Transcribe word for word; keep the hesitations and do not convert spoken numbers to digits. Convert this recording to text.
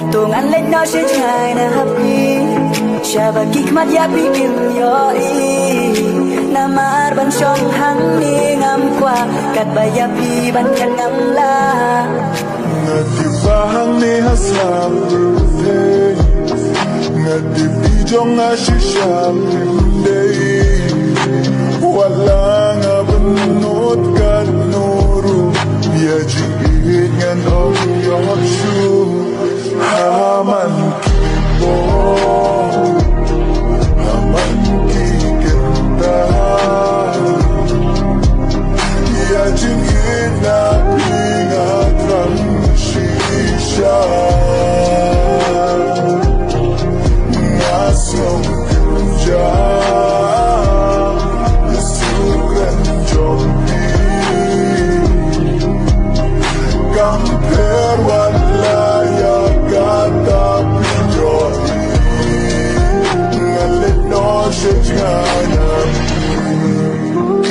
To ngan leit noh sha jngai na ha phi, shaba ki khmat ïa phi kim ïohi. Namar ban shong hangne ngam kwah, katba ïa phi ban ïeng ngam lah. Nga tip ba hangne ha slap ruh thei, nga tip i jong nga shisha phi dei. Wat la nga bynnud katno ruh, ïa jingïeit ngan ym ïoh shuh. Ha man ki bor, ha man ki kynta, ïa jingïeit na phi nga thrang shisha. Nga sngew kynja ïa suren jong phi. Kam pher wat la ïa kata phi ïohi. Nga leit noh sha jngai na